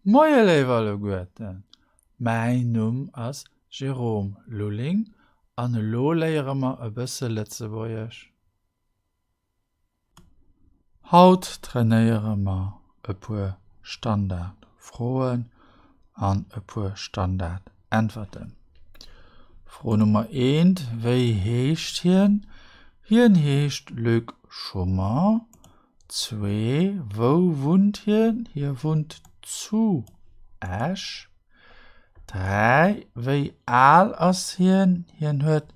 Moie léif alleguerten, mäin Numm ass Jérôme Lulling an elo léiere mer e bësse Lëtzebuergesch. Haut trainéiere mer e puer Standardfroen an e puer Standardäntwerten. Fro Nummer eent, Wéi heescht hien? Hien heescht Luc Schummer. 2, Wou wunnt hien? Hie wunnt zu Esch. 3, Wéi al ass hien? Hien huet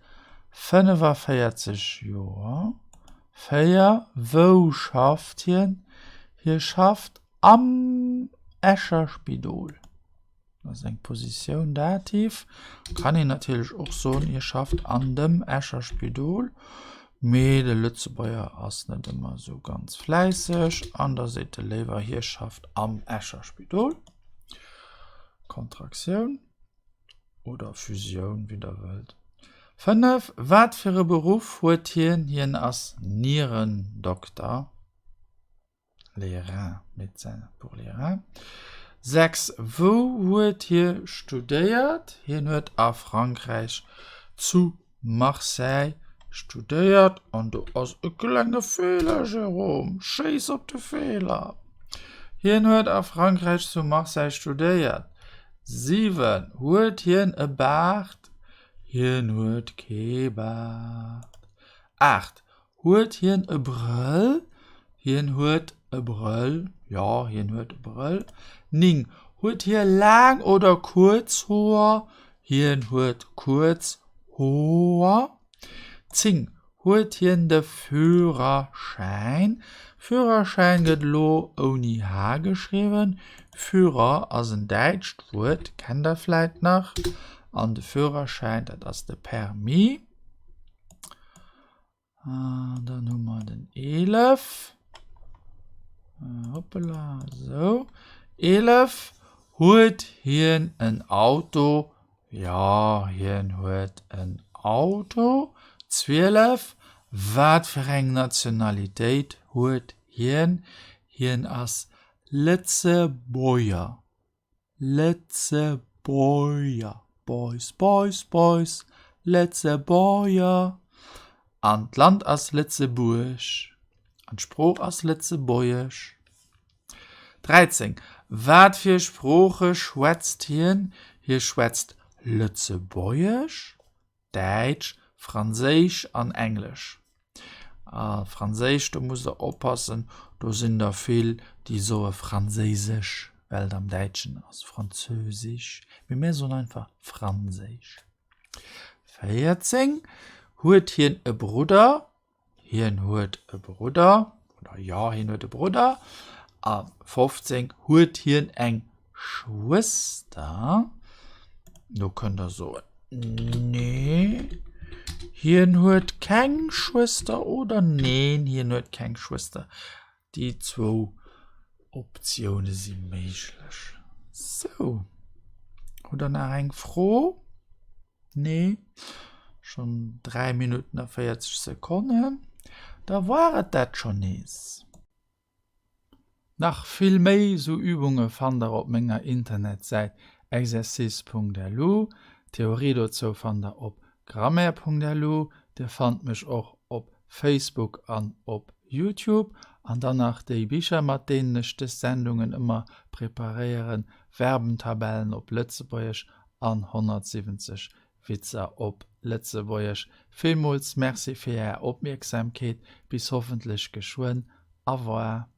45 Joer. 4, Wou schafft hien? Hie schafft am Escher Spidol. Dat ass eng Positioun, Dativ. Kann een natierlech och soen, hie schafft an dem Escher Spidol. Mee de Lëtzebuerger ass net ëmmer esou ganz fläisseg an da seet e léiwer, hie schafft am Escher Spidol. Kontraktioun oder Fusioun, wéi der wëllt. 5, Wat fir e Beruff huet hien? Hien ass Nierendokter. Les reins, médecin pour les reins. 6, Wou huet hie studéiert? Hien huet a Frankräich zu Marseille studéiert. An do ass e klenge Feeler, Jérôme, schéiss op de Feeler. Hien huet a Frankräich zu Marseille studéiert. 7, Huet hien e Baart? Hien huet kee Baart. 8, Huet hien e Brëll? Hien huet e Brëll. Jo, hien huet e Brëll. 9, Huet hie laang oder kuerz Hoer? Hien huet kuerz Hoer. 10, Huet hien de Führerschäin? Führerschäin gëtt elo ouni h geschriwwen. Führer ass en däitscht Wuert, kennt der vläit nach. An de Führerschäin, dat ass de Permis. An dann hu mer den 11. Hoppela, esou. 11. Huet hien en Auto? Jo, hien huet en Auto. 12. Wat fir eng Nationalitéit huet hien? Hien ass Lëtzebuerger. Lëtzebuerger, Boys, Boys, Boys, Lëtzebuerger. An d'Land ass Lëtzebuerg. An d'Sprooch ass Lëtzebuergesch. 13, Wat fir Sprooche schwätzt hien? Hie schwätzt Lëtzebuergesch, Däitsch, Franséisch an Englesch. A Franséisch, do musst der oppassen, do sinn der vill, déi soe Franséisesch, well et am Däitschen ass Französisch, mee mir soen einfach Franséisch. 14, Huet hien e Brudder? Hien huet e Brudder, oder jo, hien huet e Brudder. A 15, Huet hien eng Schwëster? Do kënnt der soen, Nee, hien huet keng Schwëster oder Neen, hien huet keng Schwëster. Déi zwou Optioune si méiglech. Sou, hutt der nach eng Fro? Nee, schonn 3 Minutten a 40 Sekonnen, da war et dat schonn nees. Nach vill méi sou Übunge fannt der op menger Internetsäit exercice.lu. D'Theorie dozou fannt der op grammaire.lu. Dir fannt mech och op Facebook an op Youtube. An dann nach déi Bicher mat deenen ech dës Sendungen ëmmer preparéieren, Verbentabellen op Lëtzebuergesch an 170 Witzer op Lëtzebuergesch. Villmools Merci fir Är Opmierksamkeet. Bis hoffentlech geschwënn. Au revoir.